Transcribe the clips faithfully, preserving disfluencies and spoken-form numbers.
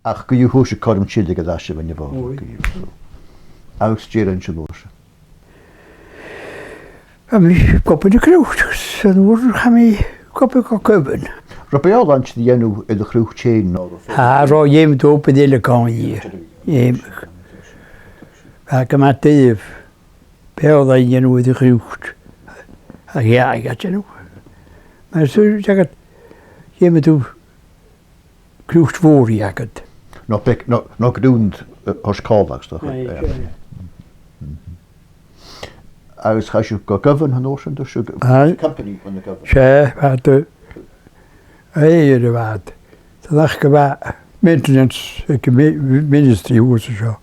Ach gu bheil thusa cothrom tilleadh air ais a-bhàn a-bhàn. Ò, aidh. Agus dè rinn sibh an uair sin? Bha mi ag obair na croit, 's an uair sin chaidh mi ag obair gu cuibhreann. Robh beò-làn a' dèanamh air a' chroit fhèin, no robh... Tha, robh, dh'fheumadh tu obair eile a' còmhnaidh. Dh'fheumadh. Bha e gu math doirbh beò-làn a dhèanamh air a' chroit. A dhèanamh. Mar sin, dh'fheumadh tu croit mhòr agad. No beag, no, no grunn, eh, thoirt còmhla, is dòcha. Aye, yeah. Sure. Mhm. Agus chaidh sibh gu Govan an uair sin, an do sibh? Aye. Company bhon a' Govan. 'S e, bha iad, aye, air a' bhàta. Tha nach gu bheil maintenance aig a' mi-, ministry shuas an seo.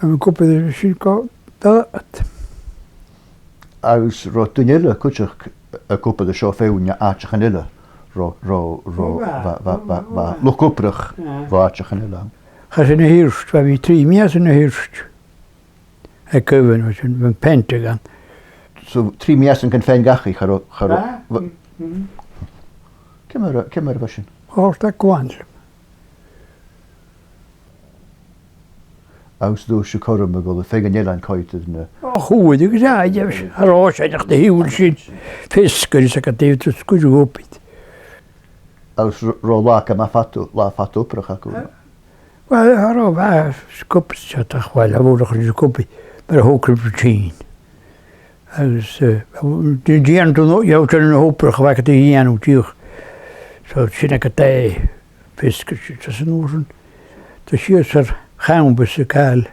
Am cupa de sin gu dad. Agus robh duine eile cuideachd ag obair an seo fhèin no àiteachan eile? Robh, robh, robh, bha, bha, bha, bha luchd-obrach, bha àiteachan eile ann. Chaidh sinn a Hirt, bha mi trì mìosan a Hirt. Aig Govan, bha sin, bha Pentagon. So, trì mìosan gun faighinn dhachaigh, cha robh, cha robh, bha, ciamar, ciamar a bha sin? Ò, tha glan. Agus an do sibh cothrom a dhol a dh'fhaighinn eilean coimhead air na... Ò, chuala, agus, aye, agus, cha robh sinn ach a' dol a shiubhal sin, feasgar is a' dol a dh'obair. Agus ro-, robh latha gu math fada, latha fada obrach agaibh? Uill, cha robh, bha, scupa 's a tha, uill, a bhith a' cur scupa, mar a thog routine. Agus, eh, dè, dèanadh tu, no, gheibheadh tu na h-obrach a bh' agad ri dhèanamh, dìreach. So, sin agad e, feasgar, 's an uair sin, tha sibh sìos air champas a' gabhail,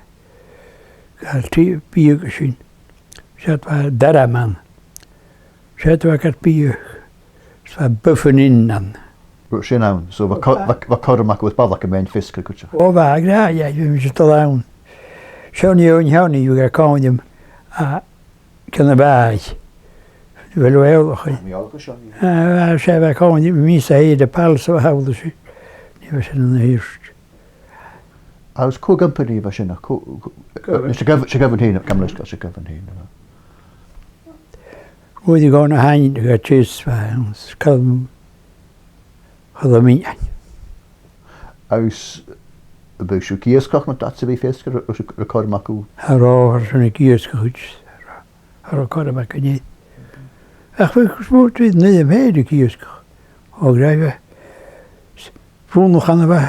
gabhail tì, biadh sin. 'S iad bha dara man. 'S iad bha gad biadh. 'S bha buffet inn ann. Bha sin ann. So bha co-, bha, bha cothrom agaibh balach a' mheadhan feasgar cuideachd. Ò, bha, gra, yeah, bha mise a' dol ann. Seonaidh Eòin Sheonaidh, bha e a' còmhnaidh rium, a, Ceann a' Bhàigh. Bheil thu eòlach air? Tha mi eòlach air Seonaidh. A, bha, 's e bha e a' còmhnaidh rium, mise a' faighinn a' phàil sa bha thall a sin. Nì bha sin an Hirt. Agus cò company a bha sin, ach cò, cò, Govan. 'S e Gov-, 's e Govan fhèin, gabh mo leisgeul, 's e Govan fhèin, a bha. Ruairidh Dhòmhnaill Sheanaidh, a' teas bha ann, 's Calum, Chaluim Iain. Agus am biodh sibh ag iasgach no dad sam bith feasgar, an robh, an robh cothrom agaibh? Cha robh, cha robh sinn ag iasgach idir. Cha robh cothrom againn. Ach bha, 's mòr tè na fhèin ag iasgach. Ò, gra, bha. Bhunachan a bha.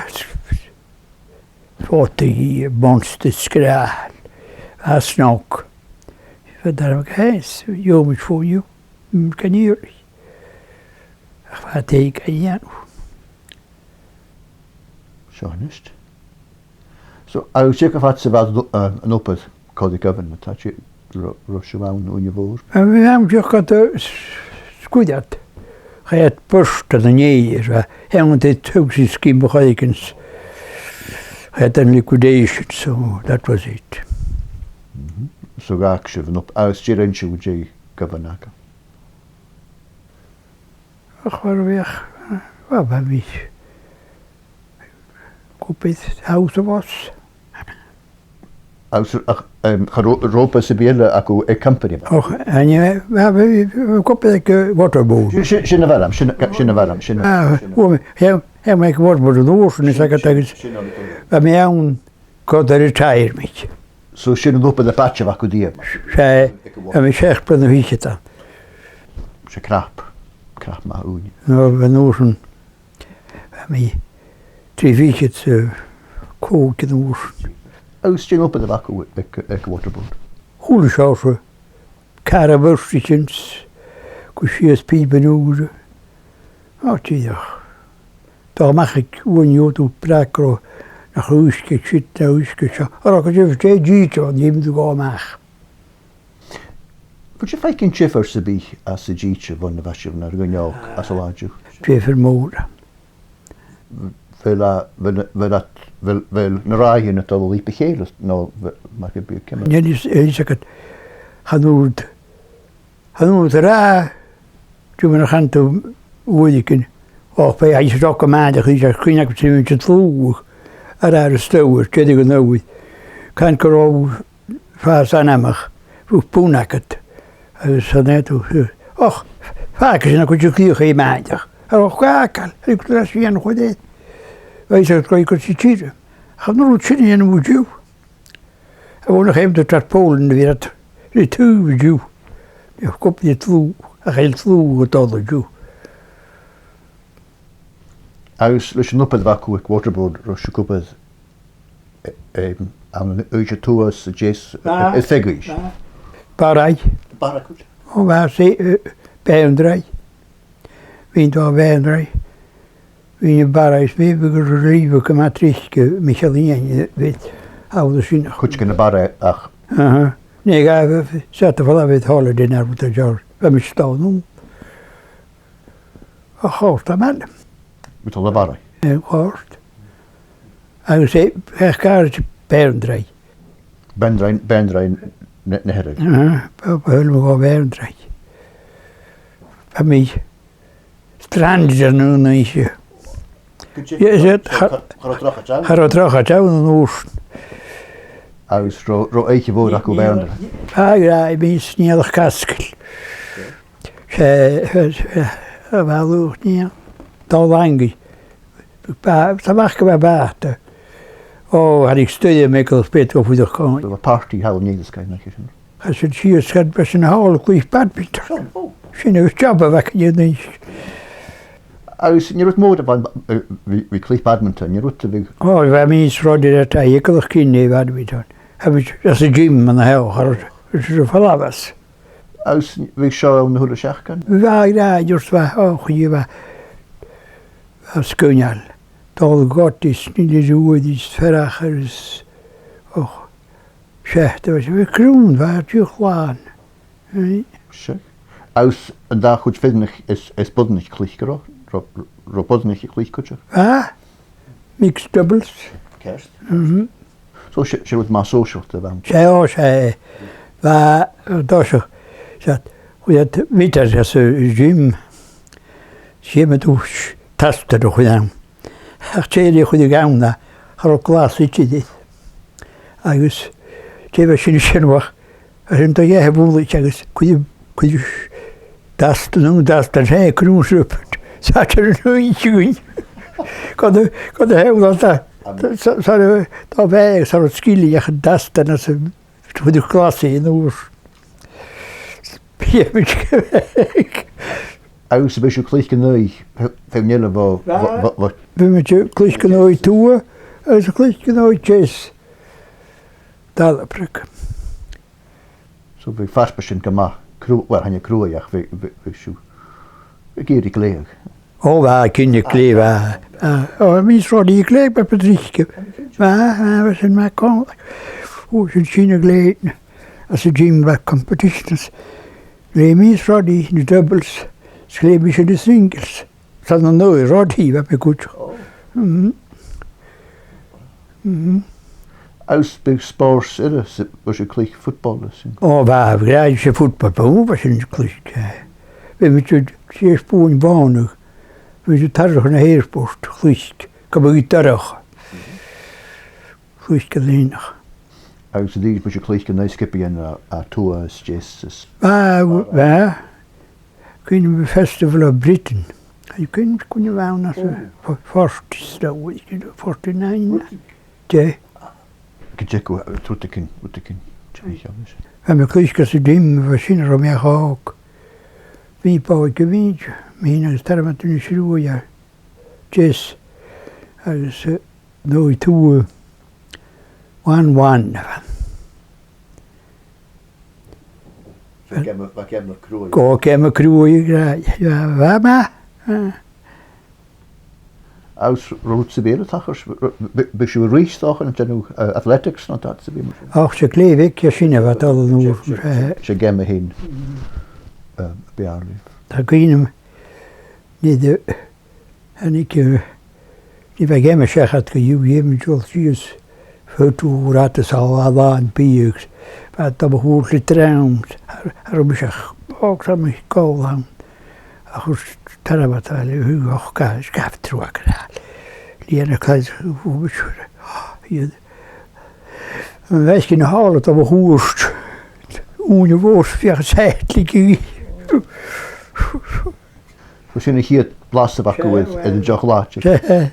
Phòtaidh, monster sgràthail. Bha e snog. Bha e darbh a' gheas, gheibheamaid fo dhiubh, mm, gan iarraidh. Ach bha e teth ga dhèanamh. Seo a-nis. So, agus dè gu fad sa bha, eh, an obair còmhla ri Govan, ma-thà, dè, ro-, robh sibh ann ùine mhòr? A bha mi ann dìreach gad, eh, s-, sguir iad. Chaidh iad bust ann an Èirinn, bha, theann an taigh tuigse sgim a' choireigin, chaidh iad ann an liquidation, so that was it. Mhm. So dh'fhàg sibh an op-, agus dè rinn sibh gu dè Govan agaibh? Ach, bha mi, bha, bha mi ag obair House of Us. Agus, ach, em, cha robh, robh obair sam bith eile agaibh aig company? Och, chan e, bha, bha, bha mi ag obair aig, eh, Waterboard. Sin, sin, sin a bha orm, sin, sin a bha orm, sin a, ah, sin a, bha mi, yeah, yeah, mi aig Waterboard an uair sin, is agad agus, sin, sin an, bha mi ann gu dà retirement. So sin an obair a b' fhaide a bh' agaibh riamh? 'S e, bha mi seachd bliadhna fichead ann. 'S e crap, crap math ùine. No, bha an uair sin, bha mi trì fichead 's a còig an uair sin. Agus dè an obair a bh' agaibh aig, aig Waterboard? A h-uile seòrsa, càr a' bhus, gu sìos pìoban ùra. Ò, dìreach. Dol a-mach aig uain dhiubh, dol a bhreac ro, nach robh uisge aig siud no uisge aig seo. Ò, gu dè, dè, dè, dh'fheumadh tu dhol a-mach. Bheil sibh a' faicinn diofar sam bith anns an t-sìde bhon a bha sibh nar ghainneamh anns an latha an-diugh? Diofar mòr. Bheil a, bheil, bheil a, bheil, bheil na ràithean a' dol an lùib a chèile, no bhe-, mar gum biodh, ciamar? Nì, is, is agad, chan urrainn, chan urrainn a ràdh, dè mar a chanadh tu uaireigin, och, bha e, is ròg a-màireach, is e cuimhne agam sin, sin dlùth, a ràdh air an stoidhle, deireadh an fhoghair. Can gun robh fàs anmoch, bhiodh bun agad, agus 's ann a bha thu, och, fàgaidh sinn a' chuid a' chrìoch a-màireach. Ach, och, càit, thig leis a dhèanamh a-rithist. Bha iad a' dol gu tìr. Chan urrainn sin a dhèanamh an-diugh. A bheil nach fheum do tarpaulin a bhith ri taobh an-diugh? Bidh cupa de dhlùth, ach a bheil dlùth a' dol an-diugh? Agus leis an obair a bh' agaibh aig Waterboard, robh sibh ag obair, eh, em, ann an Uibhist a Tuath, a Deas, Bha. a, a Theagasg. Bha. Barraigh. Barraigh cuideachd. Ò, bha, 's e, eh, Beanndraigh. Bhithinn a' dol a Bheanndraigh. Bhithinn a' Bharraigh, 's mi bha gu robh riamh gu math tric, eh, Micheal Iain, eh, bhith, a bha sin. Cuideigin a' Bharraigh ach. Aha. Nì gabh, eh, 's e a' falbh bhith holiday no rud a deir. Bha mi stònadh. A chòrd e math. Bhith a' dol a Bharraigh? Eh, chòrd. Agus e, e càirdean Beanndraigh. Beanndraigh, Beanndraigh na, na Hearadh. Aha, b-, b-, bhuail mi gu Beanndraigh. Bha mi stranded an aon oidhche. Gu dè? Yeah, is it? So, cha, cha robh drochaid ann? Cha robh drochaid ann an uair sin. Agus robh, robh oidhche mhòr agaibh a Bheanndraigh? Aye, aye, bha mi sniallach casgail. 'S e, 's e, a bha luchd-nighean. Dà langaid. Bha, 's a bha aca bha bàta. Ò, thàinig stoirm eagal 's b' fheudar dhomh fuireach còmhla. Bha party thall an Eilean Sgitheanach an sin. Chaidh sinn sìos, chaidh, bha sinn thall a' cluich badminton. Sin, ò. Sin an job a bh' againn a-nis. Agus an e rud mòr a bh' ann, eh, bhith, bhith a' cluich badminton, an e rud a bhith... Ò, bha mi is Roddy ri taobh eagalach cinn air badminton. Tha mi às a' gym an-seo, cha robh, cha robh sinn a' falbh às. Agus bhiodh seo ann a h-uile seachdain? Bha, bha, just bha, och, bha, bha sgoinneil. Dol gu Gotaí is Nille Ruaidh is Fearchar is, och, seachdain, bha, bha grunn, bha, dìreach làn. Aye. Seadh. Agus an dà chuid fireannaich is, is boireannaich a' cluich, an robh, robh, robh boireannaich a' cluich cuideachd? Bha, mixed doubles. Ceart. Mhm. So 's e, 's e rud math sòisealta a bh' ann. 'S e, ò, 's e. Bha, an toiseach, 's e, chuireadh iad bhiotair às a' gym. 'S e, ma dh'fhàs tastain a chuireadh ann. Ach dè a chuireadh ann, cha robh glas idir air. Agus dè bha sin, sin uair, a' sin do dh'fheuch a' bhùrnaich agus cuireadh, cuireadh tastain, an tastain, 's e, grunn srubad. 'S e, tha an t-uinneag againn. Gun do, gun do theaghlach, tha, tha, tha, tha, tha bheag, 's cha robh sgillinn ach an tastain às a' chuireadh glas air an uair. Bha mi ag... Agus am biodh sibh a' cluich gun aghaidh, fe-, feadhainn eile bho, bho, bho, bho... Bha mi a' cluich gun aghaidh tuath, agus a' cluich gun aghaidh deas. Dalabrog. So bha farpaisean gu math crua-, well, chan e cruaidh ach bha, bha, bha sibh ag iarraidh glèidheadh. Ò, bha, cinnteach glèidheadh, bha. Ah, ò, mi is Roddy a' glèidheadh, bha Patrick. Bha, bha, bha sin math còmhla. Ò, sin, sin a' glèidheadh. Às a' gym bha competitions. Glèidh mi is Roddy na doubles, is glèidh mise na singles. 'S ann an aghaidh Roddy bha mi cuideachd. Ò. Mhm. Mhm. Agus am biodh spòrs eile, 's am biodh sibh a' cluich football is sin? Ò, bha, bha, bha sinn football, bha, bha sinn a' cluich, eh. Bha mi a' dol, sìos Bun Bhànagh, bha mi a' dol tarraing na h-airport, a' cluich, gum biodh dorcha. Cluich gu lèir. Agus an dèidh sin, am biodh sibh a' cluich gun aghaidh sgiobaidhean à, à tuath is deas is... Bha, bha. Cuimhne agam Festival of Britain. Cuimhne, cuimhne agam ann às a... Ò. Fo-, forty, forty-nine. Forty. Dè? Gu dearbh, rudeigin, rudeigin. Bha mi a' cluich gus an àm a bha sin, cha robh mi ach òg. Bha mi bòidheach, bha mi, mi fhìn agus Tormod Uinnis Ruaidh, deas, agus, eh, an aghaidh tuath, one one. Bha geama, bha geama cruaidh. Ò, geama cruaidh, bha, bha, bha, bha. Agus an robh rud sam bith eile a' tachairt, am bi-, am biodh sibh a-rithist, 's dòcha, a' dèanamh, eh, athletics no dad sam bith mar sin? Och, 's e glè bheag a tha sin a bha a' dol an uair sin, eh. 'S e, 's e, 's e geama fhèin, eh, a b' fheàrr leibh. Tha cuimhne agam, nì de, thàinig, eh, nì bha geama seachad co-dhiù, dh'fheumadh tu a dhol sìos, feuch tu ratas a làn biadh, bha iad a' dol a chur le dream, cha, cha robh mise ach òg, cha robh mi còmhla ann. Ach thuirt Tormod, tha le, och, ga, gabh truagh air. Lìon a' chlas, bha mi siùr, iad, am measg na h-àl a' dol a chur, ùine mhòr, feuch an sàit leig i. Bha sin a' chiad bhlas a bh' agaibh air, air an deoch-làidir. 'S e.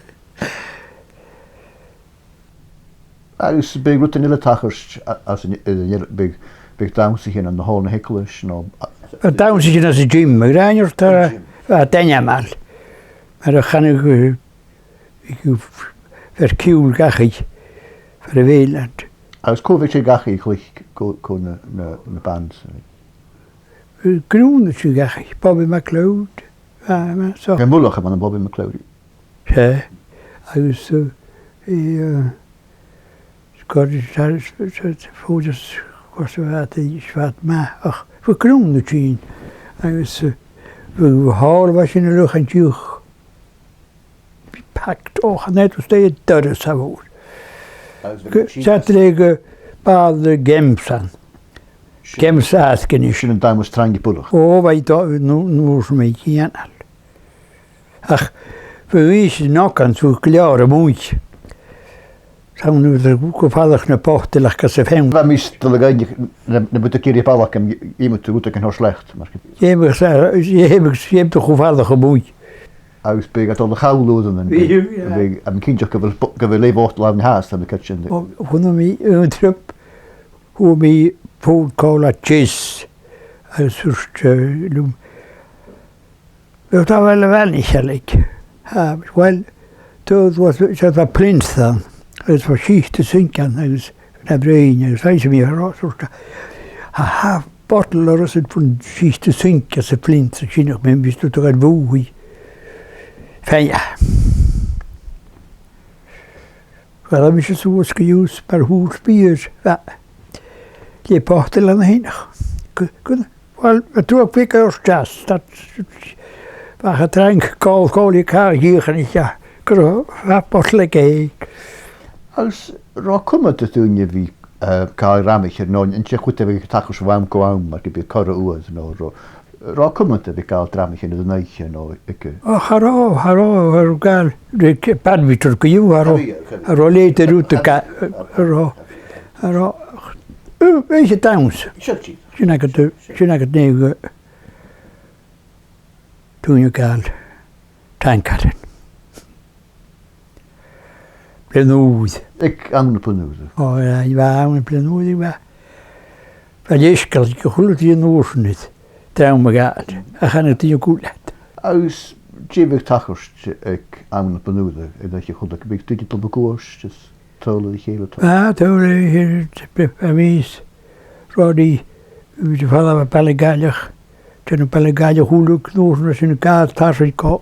Agus am biodh rudan eile a' tachairt a-, às an, an, an, am biodh, am biodh dannsaichean ann an Hall na h-Eaglais, no a- Bha dannsaichean anns an gym, a rinn iad, a, a' dèanamh a-mhàin. Mar a chanadh, eh, bha fear ciùil dhachaigh, fear a' mhaileid. Agus cò bhiodh sibh dhachaigh a' cluich, cò, cò na, na, na bands? Eh, grunn a' tighinn dhachaigh, Bobby MacLeod, a, a, so. Bha mullach a' bhana Bobby MacLeod. 'S e. Agus, eh, i, eh, sgoil, sa, sa, sa, fòdas, gos a bha, i, is bha math, ach, bha grunn a' tighinn. Agus, eh, bha, bha hall, bha sin a luch an tiuch. Bha packed, och, an eadar-dheas doras a bh' ann. Agus bha Gu-, sin sa as- tré gu ball, eh, Gemsan. Sin- Gemsa Askin is. Sin an dam as trainge buileach. Ò, bha i do-, no, no, 's mi cianail. Ach, bha i sin nochd ann, 's bha gu leòr a-muigh. Tha mi gu falach na botal ach gus a' pheann. Bha mise a' dol a dh'fhaighneachd na, na bu toigh ri balach am, dh'fheumadh tu rudeigin a thoirt leat, mar gu- Dh'fheumadh sa, dh'fheumadh, dh'fheumadh tu gu falach a-muigh. Agus bhiodh iad a' dol a chall uaireannan, bhiodh, bhiodh, tha mi cinnteach gu bheil bo-, gu bheil e bhotal ann fhathast, tha mi cinnteach. Ò, chunnaic mi aon trip, fhuair mi phone call à deas, agus thuirt, eh, leam, "Bheil thu a' dol a Bhaile a' Mhanaich, Ailig?" "Ah, uill, tha, tha, tha plinth ann, agus bha sìoda sinc ann, agus na brèin, agus tha mi a' ràdh, thuirt e, tha, tha botal orra sin bhon sìoda sinc às a' plinth, 's a' sin, ach mi, bhiodh tu a' dol a bhuaidh." Fine. Bha mise suas gu Ùisdean mar thùs bìdh, bha, le botal ann a shineach. Gu, gu, uill, bha truagh bheag air deas, that, bha e trang còmh-, còmhla ri càch dhìochuimhnich, gur e, bha botal aige. Agus an robh coimhead aig daoine a bhith, eh, a' gabhail dramaichean, no an e a' chuid a bhiodh a' tachairt bho àm gu àm, mar gum biodh corra uair, no an robh, an robh coimhead a bhith a' gabhail dramaichean air an oidhche, no aig a- Ò, cha robh, cha robh, cha robh gabhail, ri badminton co-dhiù, cha robh, cha robh leithid de rud a' ga-, cha robh, cha robh, ò, bha e dannsa. Sin agad, sin agad an-diugh, eh, daoine a' gabhail tangaidhean. Bliadhna ùir. Aig àm na Bliadhna Ùire. Ò, aidh, bha àm na Bliadhna Ùire, bha. Bha leisgeul aig a h-uile duine an uair sin air dram a ghabhail, a chanadh duine gu leòr. Agus dè bhiodh a' tachairt aig àm na Bliadhna Ùire, an oidhche a h-uile, am biodh daoine a' dol mun cuairt, is tadhal ri chèile, tadhal? Ah, tadhal ri chèile, bha, bha mise, Roddy, bha mi a' falbh a Bhaile Gàidhealach, dèanamh Baile Gàidhealach uile, an uair sin, sin a' gabhail tarsainn gu,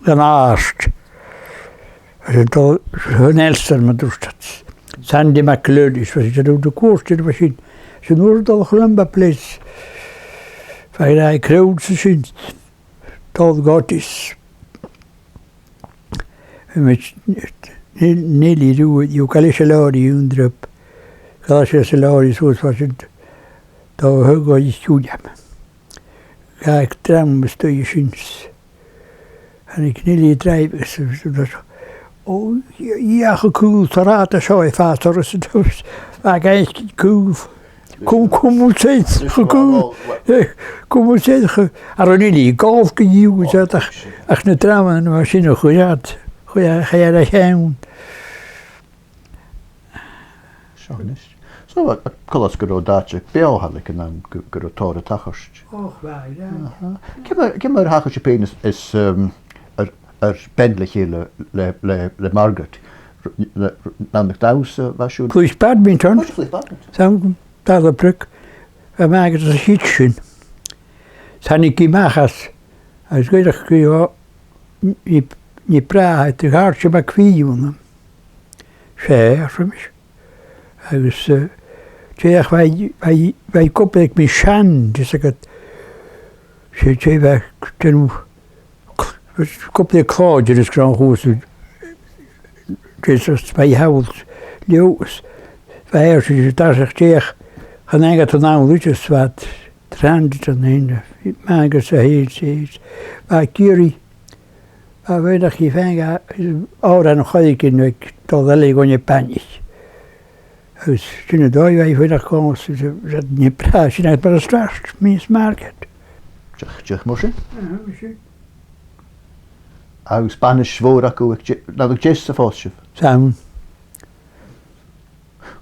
gun àird. Is a' dol chun Elster, mar a thuirt iad. Sandy McLeod, is bha sinn a' dol a chuairt air, bha sinn, is an uair a' dol a Columbia Place, bha e ri crowd 's a sin, dol gu Goodies. Bha mi, Neil-, Neilidh Ruadh, ghabh e leis an làraidh aon trip. Ghabh e leis an làraidh suas, bha sinn, dol a thogail Chiùil Eam. Ghabh e dram a-staigh an sin. Thàinig Neilidh a' dràibheadh, is, is, is, ò, dh'fheuch a' chaol, tha an rathad seo a' fàs orra, is, is, bha e gan caol. Cùm, cùm an sin, cùm, eh, cùm an sin, a rinn Neilidh, gabh gu dìreach, ach, ach na drama mar sin a chuir iad, chuir, chuir e air a cheann. Seo a-nis. So, a, a, coltas gun robh an t-àite beò, tha mi a' creidsinn, gu, gun robh tòrr a' tachairt. Och, bha, yeah. Aha. Ciamar, ciamar a thachair sibh fhèin is, is, um, air, air bean le chèile le, le, le Margaret? R-, le, r-, Nan MacDhamhsa, bha siud? Cluich badminton. Bha sibh a' cluich badminton? San Dalabrog. Bha Margaret às a' chidsin. Thàinig i a-mach às, agus dh'fhaighnich i, ò, nì, nì bràthair do Gharda MacFhiona. 'S e, arsa mise. Agus, eh, dìreach bha i, bha i, bha i ag obair aig Michelle, is agad, 's e, 's e bha, dèanamh, ag obair aig Clòideann is Ghràn Chùis, 's e, 's e, bha i thall leotha, bha i air sin, 's e, dìreach, chan eil agad an àm, is bha iad tron an sin, agus a h-uile, 's e, bha i ag iarraidh, a bheil i fhèin, a, òran a' choileigin aig dol eile gun a' bhainich. Agus sin an dòigh a bha i a' faighneachd dhòmhsa, 's e, 's e, nì bràthair sin, ach mar as trice, Miss Margaret. Deich, deich mar sin? Aha, mar sin. Agus banais mhòr agaibh aig de-, no aig deas a phòs sibh? San.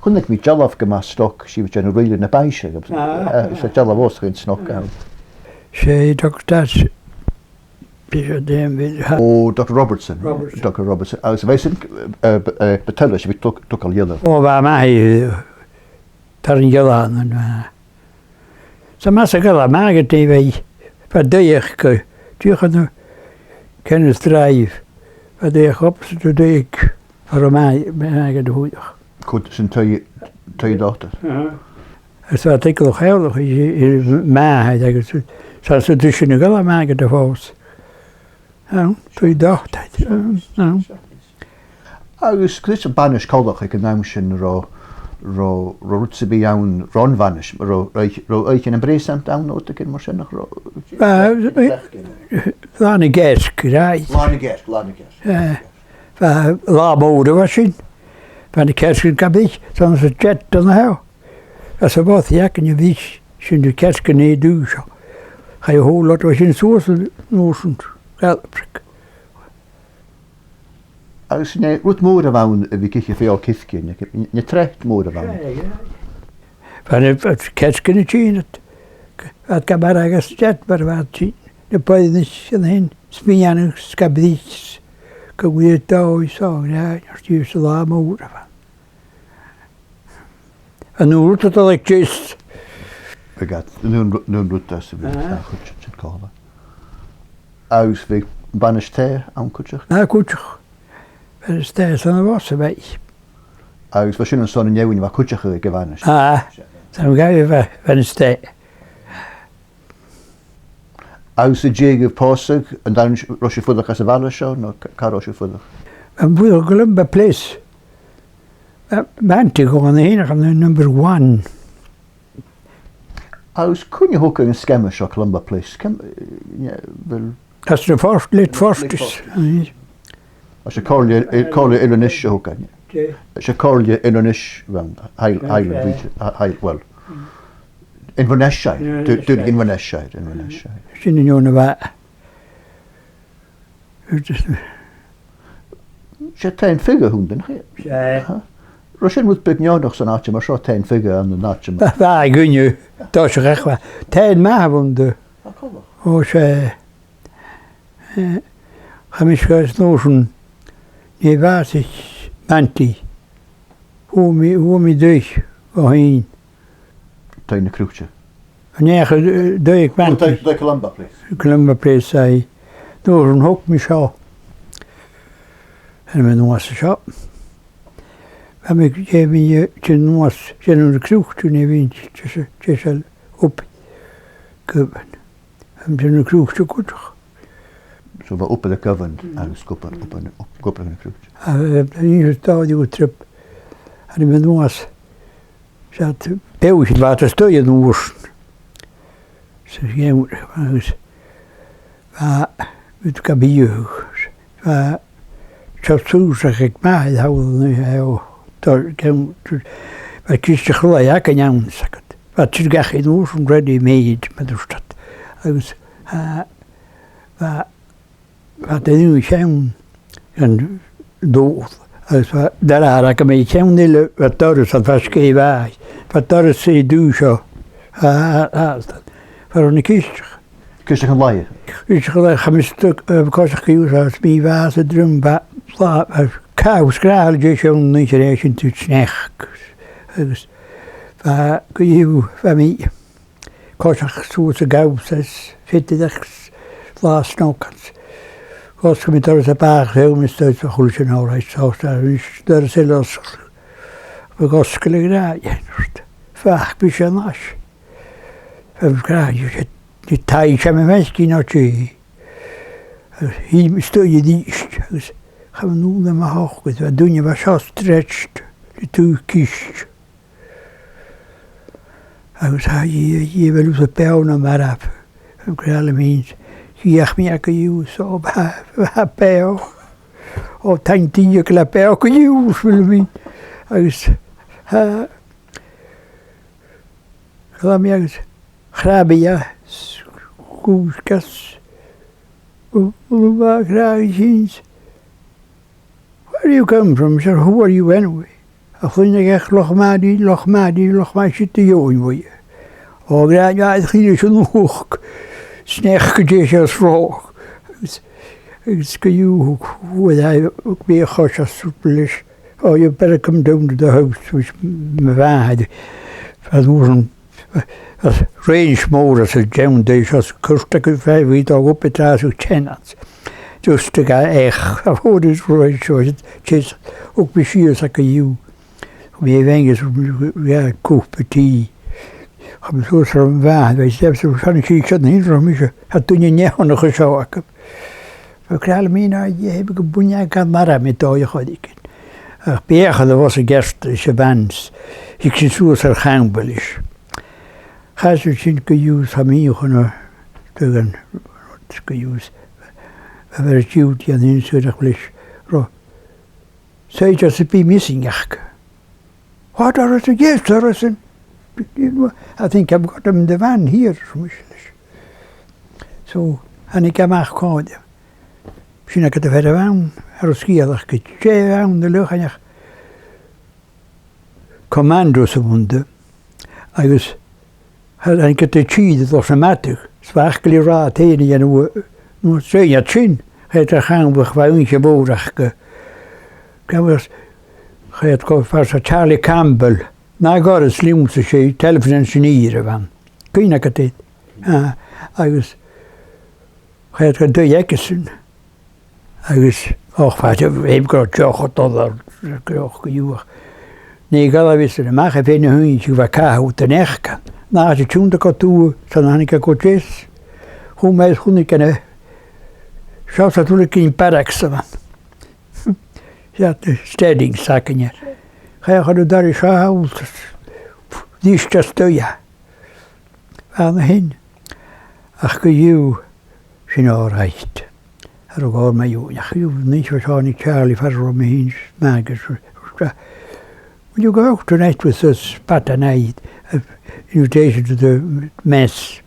Chunnaic mi dealbh gu math snog, 's e bha e a' dèanamh rìribh na bainnse, agus, eh, 's e dealbh uabhasach snog a th' ann. 'S e Doctor Dash, bha e a' dèanamh, o, Doctor Robertson. Robertson. Doctor Robertson. Agus bha sin, eh, b-, eh, bu toil leis, bha e a' togail, togail ghille. O, bha e math, eh, tar an gille ann, eh. 'S a' mhàs a' ghaoil a' mhàthair a bha, bha e a' dol gu, dìreach an, Kenneth Drive, bha e a' dol opposite a' dol gu, far am bi, bi, bha e a' dol. Cò sin, taigh, taigh an dotair? Aha. Is bha e a' dol a chèilidh, i, i, màthair agus, 's ann san taigh sin a' ghaoil a' mhàthair a bha fòs. Ann, taigh an dotair, ann, ann. Agus cò ris a' bhanais coltach aig an àm sin, robh, robh, robh rud sam bith ann ron bhanais, robh, robh, robh oidhche nam preusant ann no rudeigin mar sin, nach robh? Bha, eh, Là na Gearraidh, right. Là na Gearraidh, Là na Gearraidh. Eh, bha, là mòr a bha sin. Bha na cearcan gam biodh, 's ann sa dead don a tha. Às a' bhàta againn a bhiodh sin, na cearcan an dùthaich seo. Chaidh a h-uile rud a bha sin suas an uair sin, Gallowbrick. Agus an e rud mòr a bh' ann a bhith ag ithe feòil circe, an e, an e treat mòr a bh' ann? Seadh, seadh. Bha na, bha na cearcan a' tighinn, bha iad gam marbhadh às dèidh mar a bha iad a' tighinn, na boireannaich an sin, 's mi ann agus gam bruich, gu bhith dòigh seo, yeah, ar dtús an là mòr a bh' ann. An uair a tha like this. Bha gad, an uair, an uair a tha sin, bha, ah, a' chuid sin còmhla. Agus bha banais tì ann cuideachd? Ah, cuideachd. Banais tì san a' bhàta, bha. Agus bha sin an son an fheadhainn a bha cuideachd aig a' bhanais? Ah, 's ann gabh bha, banais tì. Agus an dèidh dhuibh pòsadh, an dàrna, robh sibh a' fuireach anns a' bhaile seo, no ca, càit an robh sibh a' fuireach? Am fuireach gu Lumber Place. Bha, bha auntie againn an sin, an number one. Agus cuin a thog an sgeama seo, Columba Place? Ciamar, eh, well, às na Fort-, Late Forties. Late Forties. Aye. Is e Comhairle, eh, Comhairle Eilean Uibhist a thog e. Dè? Is e Comhairle Eilean Uibhist a bh' ann, Highland, Highland Region, Hi-, Hi-, well, Inverness-shire. Inverness-shire. Du-, du-, Inverness-shire, Inverness-shire. Sin an fheadhainn a bha. 'S e taigh-fighe a th' ann, nach e? 'S e. Aha. Robh sin rud beag neònach san àite mar seo, taigh-fighe ann an àite mar... Bha, bha, gu dearbh. Tha sin ceart, bha. Taigh math a bh' ann. Ò, 's e. Eh, chaidh mise an uair sin, nuair a bhàsaich m' auntie. Fhuair mi, fhuair mi dùthaich dhomh fhìn. Taigh na Croite. An e, eh, dùthaich m' auntie. Taigh, taigh Columba Place. Columba Place, aye. An uair sin thog mi seo. Thàinig mi a-nuas an seo. Bha mi, eh, mi, eh, a' tighinn a-nuas, a' tighinn a Chroite, nuair a bha mi deiseil, deiseil obair. Gu Bha mi a' tighinn a Chroite cuideachd. So bha obair aig a' Ghobhainn agus gu obair, obair, gu obair na Croite. A, eh, an uair sin, an trip, thàinig mi a-nuas, 's e beathach a bha a' stad an uair sin. Sa gheamhradh, agus bha, bha gabh biadh, bha, seo suas aig m' athair, thall an, eh, o, dol, ceann, bha ciste chlò againn ann, 's agad. Bha sin gach aon uair sin ready made, mar a thuirt iad. Agus, eh, bha, bha daoine cheann an dòigh, agus bha, dar a bha agam air cheann eile, bha doras, an fhaisge bha, bha doras an dùthaich seo, a, a, a, far na ciste. Ciste an lae? Ciste an lae, chaidh mise, eh, coiseachd gu Ùisdean, 's mi bha sa druim, bha, bha, bha càmh sgràthail de sin, nì sin, eh, sin tu sneachd. Agus bha, gu, bha mi coiseachd suas a' ghabhas, is fitidh ach las no cans. Dh'fhosgail mi doras a bàthach, fhuair mi a-staigh, 's a h-uile sìon all right, so, so, is doras eile os, bha dh'fhosgail a' ghràidh, feuch, bha sin leis. Feuch, gràidh, sin, nì taic, 's e mo mhaighstir no tè. Agus thill mi a-staigh a-rithist, agus chaidh mi a-null nam hochd, agus bha duine a bha seo stretched, le taobh ciste. Agus tha i, i a bheil thusa beò no marbh, an craoladh mi, dh'fheuch mi e co-dhiù, so bha, bha e beò. O, taing Dia gu robh e beò co-dhiù, 's bheil mi. Agus, tha, Chrom mi agus chrath mi e, sgùsgas, u-, u-, a chrath i sin. "Where do you come from, sir? Who are you anyway?" A' cluinntinn Loch Màiri, Loch Màiri, Loch Màiri, siud a dh'fheumas mi. Ò, ghread, a, is chuir e sin a-mach. Sneachd gu dè seo sròch. Agus, agus co-dhiù, bha e, bha e a' coiseachd suas leis. Oh, you better come down to the house, which my father had. Fan uair sin, range mòr às a' Down Dish, às a' Church, agus bha e a' dol gu obair tro na tenants. Just to get, eh, a' fòd is range, so it, tis, ug bha sìos aca dhiubh. Bha mi a' faighinn, yeah, cupa tì. Chaidh mi suas air a' bhàta, bha e, so, sin, sin, sin, sin, sin, sin, a' duine neònach a seo aca. Bha creideal mi na dhèidh gu buinidh gan mara mi dòigh a choidigean. Ach bhiodh e a' bhus a' ghearr is a' bhans, thig sinn suas air Champa leis. Chaidh sinn sin co-dhiù, tha mi chun a' dùgan, co-dhiù, a bheir diùt dhan insiúrach leis ro. Said just be missing aca. What, Orison? Yes, Orison. I think I've got him in the van here, so thàinig e a-mach còmhla. Sin agad am fear a bh' ann, air an sgeulachd, gu dè bh' ann na luchaineach. Commandos a bh' annta, agus thàinig iad a' tighinn a-null 's a-mach, 's bha aca ri ràdh fhèin a dhèanamh, no, 's e iad sin, chaidh iad a Champa, bha ùine mhòr aca. Champa, chaidh iad gu far a bheil Charlie Campbell, na ghoireas leamsa, 's e telephone engineer a bh' ann. Cuimhne agad air. Ah, agus chaidh iad gu taigh aigesan. Agus, och, bha e, bha e gu deoch a' dol air, deoch gu deoch. Nì gabhail a bhith sin a-mach a' faighinn a h-uile sìon a bha càch ud an each. Nach e tionndadh gu tuath, 's ann a thàinig e gu deas. Chùm e, chunnaic e na, seo 's a' tunnaic an barracks a bh' ann. Seo na steadings againne. Chaidh e chun an dorais seo thall, dh'fhis e a-staigh. Ann a shin. Ach co-dhiù, sin all right. Air a' chòrr mu dheidhinn, ach co-dhiù, nì seo, thàinig Charlie far an robh mi fhìn, 's Margaret, 's, 's, "Will you go out tonight with us, Pat and I, uh, invitation to the mess?"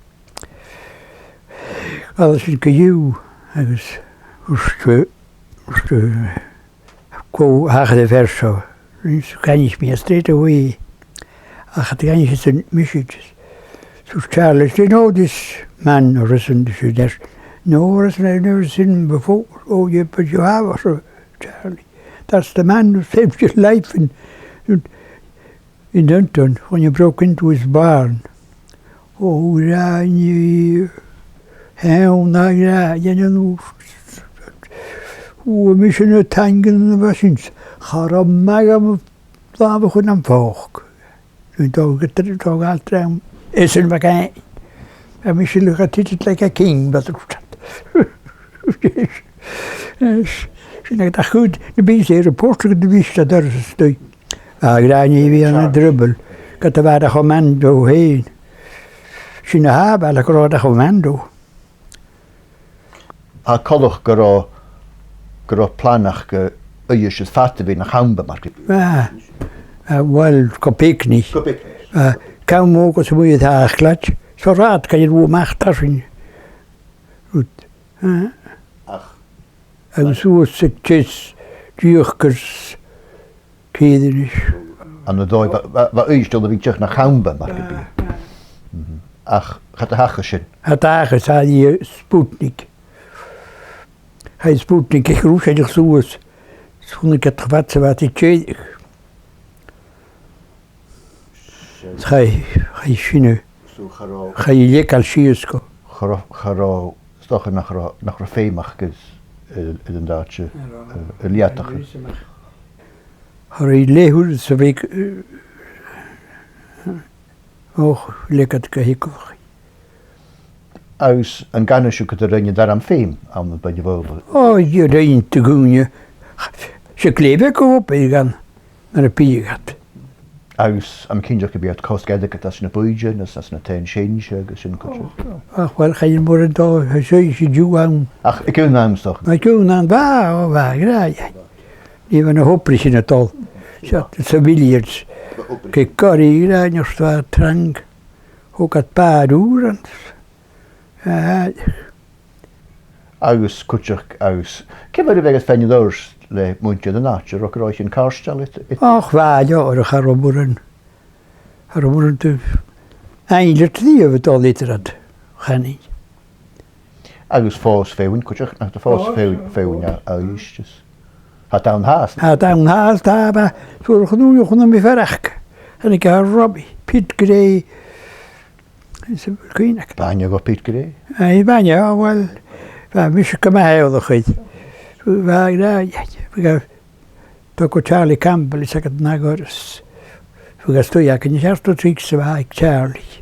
Dh'fhalbh sinn co-dhiù, agus thuirt, thuirt, Cò thachair am fear seo? Rinn, dh'aithnich mi e straight away. Ach cha do dh'aithnich mise e. So Charlie, "Do you know this man, Orison?" She said, "No, Orison, I've never seen him before." "Oh, you, but you have," said Charlie. "That's the man who saved your life in, in, in Dundon when you broke into his barn." Ò, rinn i, heo na gra, dhen an ùs. Ò, mise na taingean a bha sin, cha robh math agam làmh a chur nam phòg. Dòigh, dòigh, dòigh, trom. Is an bha gain. A mise le got treated like a king, but sin agad a chuid, na bhìos air a' phort, go do bhìos a' doras a-staigh. A ghràin a bhith ann an dribble, ged a bha e commando fhèin. Sin a tha, bha e gu robh e commando. Tha coltach gun robh, gun robh planaichte, eh, Uibhist is fada a bhith na Champa mar gum biodh. Ah, ah, well, gu picnic. Gu picnic. Ah, cam mòr gus am biodh e a' tachairt. So ràdh gun robh a-mach tarsainn. Rud. Ah. Ach agus suas aig deas, dìreach gus cèideanais. Ann an dòigh, bha, bha, bha Uibhist a' dol a bhith dìreach na Champa mar gum biodh. Ah, ah. Mhm. Ach cha do thachair sin. Cha do thachair, tha i Sputnik. Tha i Sputnik, a' cruthachadh suas. 'S chunnaic iad cho fad 's a bha iad a' tèideadh. Chaidh, chaidh sinne. So cha robh, chaidh a leigeil sìos gu. Cha robh, cha robh, 's dòcha nach robh, nach robh feum aca air, air, air an t-àite, air, air leudachadh. Cha robh i leathuair sa bhiodh, eh, och, leugad gu h-eagalach. Agus an canadh sibh gun do rinn an t-arm feum ann am Beinn na Faoghla? Ò, dh'fheumadh do dhuine. 'S e glè bheag a bh' oirre, mar a bhiodh iad. Agus am cinnteach gum biodh iad cosg airgead às na bùithtean, às, às na taighean-seinnse agus sin cuideachd? Ach, uill, chan eil mòran dà, tha sibhse an-diugh ann. Ach aig aon àm 's dòcha? Aig aon àm, bha, ò, bha, gu dearbh. Nì bha na h-obraichean a' dol. Seo, the civilians. Gu dearbh, gu dearbh, nach robh e trang. Thog iad bàrr ùr ann. Ah. Agus cuideachd, agus ciamar a bhiodh iad faighinn air adhart le muinntir an àite, an robh gnothaichean cairteal eadar, eadar? Och, bha, leòr, cha robh mòran, cha robh mòran, dubh. Aon no trì a bha dol eadar iad, chanainn. Agus fòs feadhainn, cuideachd, nach do fòs feadhainn, feadhainn a, a dh'Uibhist. Tha iad ann fhathast. Tha iad ann fhathast, tha, bha, fuair a' chlann ùr, a' chlann a bha mi a' faireachdainn. Thàinig e, Robbie, Pete Gray. Is e, cuimhne aca. B' aithne dhomh Pete Gray. Aye, b' aithne, o, uill, bha mise gu math eòlach air. Bha, bha, bha, Tog Charlie Campbell, is agad na goras. Bha gu stuth aca, nì seachd no trì sa bha aig Charlie.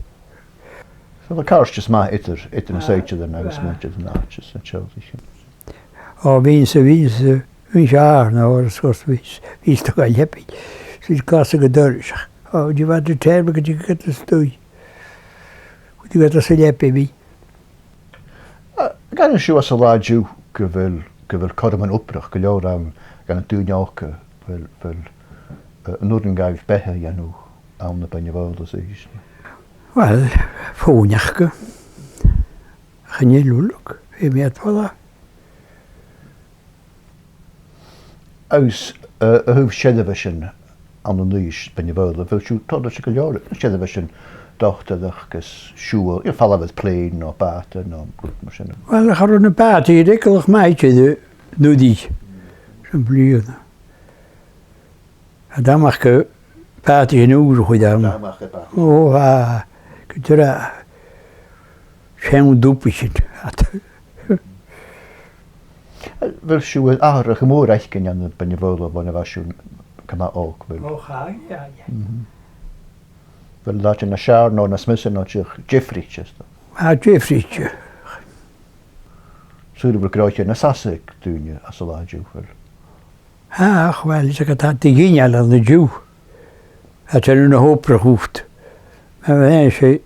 So bha càirdeas math eadar, eadar na saighdearan agus muinntir an àite, na teaghlaichean. O, bhithinn-sa, bhithinn-sa, bhithinn-sa àrna, oir is cos bhithinn-sa, bhithinn-sa a' togail leabaidh. Is bhithinn-sa a' cleachdadh gu doras. O, dè bha thu a' tèarmachadh, gu dè gheibheadh tu a-staigh? Gu dè gheibheadh tu sa leabaidh? A, canaidh sibh às an latha an-diugh gu bheil, gu bheil cothroman obrach gu leòr ann dha na daoine òga, bheil, bheil, eh, an urrainn dhaibh beatha a dhèanamh ann am Beinn na Faoghla, is e? Uill, fòghnaidh aca. Chan eil uile, feumaidh iad falbh. Agus, eh, a thaobh seirbheisean ann an Uibhist, Beinn na Faoghla, a bheil sibh toilichte gu leòr seirbheisean, dotair agus siubhal, you know, falbh air plèan no bàta no rud mar sin? Uill, cha robh na bàtaidhean ri fhaighinn ach maide de, nuair a, sin bliadhna. Tha dà mhac a bàtaidhean ùra a chuid ann. Dà mhac a bàtaidhean. O, tha, gu dearbh. Seann dubaichean. A bheil sibh air atharrachadh mòr fhaicinn ann am Beinn na Faoghla bhon a bha sibh gu math òg, a bheil? O, tha, tha, tha. Mhm. A bheil làidir nas fheàrr no nas miosa no dìreach diofraichte, is dòcha? Tha, diofraichte. Saoil a bheil gnothaichean nas fhasa aig daoine às an latha an-diugh, a bheil? Ach, uill, 's e gu tha iad a' ginealach an-diugh. Tha iad a' dèanamh na h-obrach ud. Ma bha e, 's e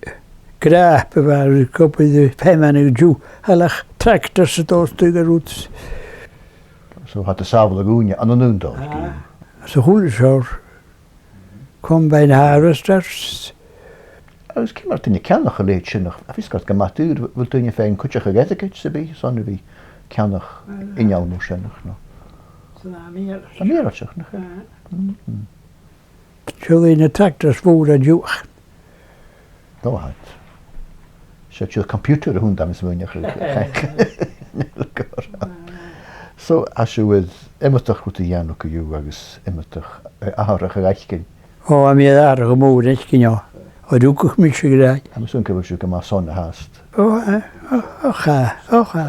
gràp a bha, cupa de feamainn an-diugh, tha leth-tractors a' dol a-staigh a rud. So tha iad a' sàbhaladh ùine ann an aon dòigh, ah, gu. Sa h-uile seòrsa. Combine harvesters. Agus ciamar a tha daoine a' ceannach a leithid sin, ach tha fios agad gu math daor, a bheil daoine a' faighinn cuideachadh airgid sam bith airson a bhith a' ceannach, uill, inneal mar sin, no? Tha e mì-fhollaiseach. Tha e mì-fhollaiseach, nach e? Ah. Mm. Siud na tractors mòra an-diugh. No, tha. 'S e, 's e computer a th' annta, tha mi a' smaoineachadh. So, tha sibh air iomadach rud a dhèanamh co-dhiù agus iomadach, eh, atharrachadh fhaicinn. O, tha mi air atharrachadh mòr fhaicinn, o. O, rugadh mise gu dearbh. Tha mi a' smaoineachadh gu bheil sibh gu math sona fhathast. O, eh, o, o, tha, o, tha.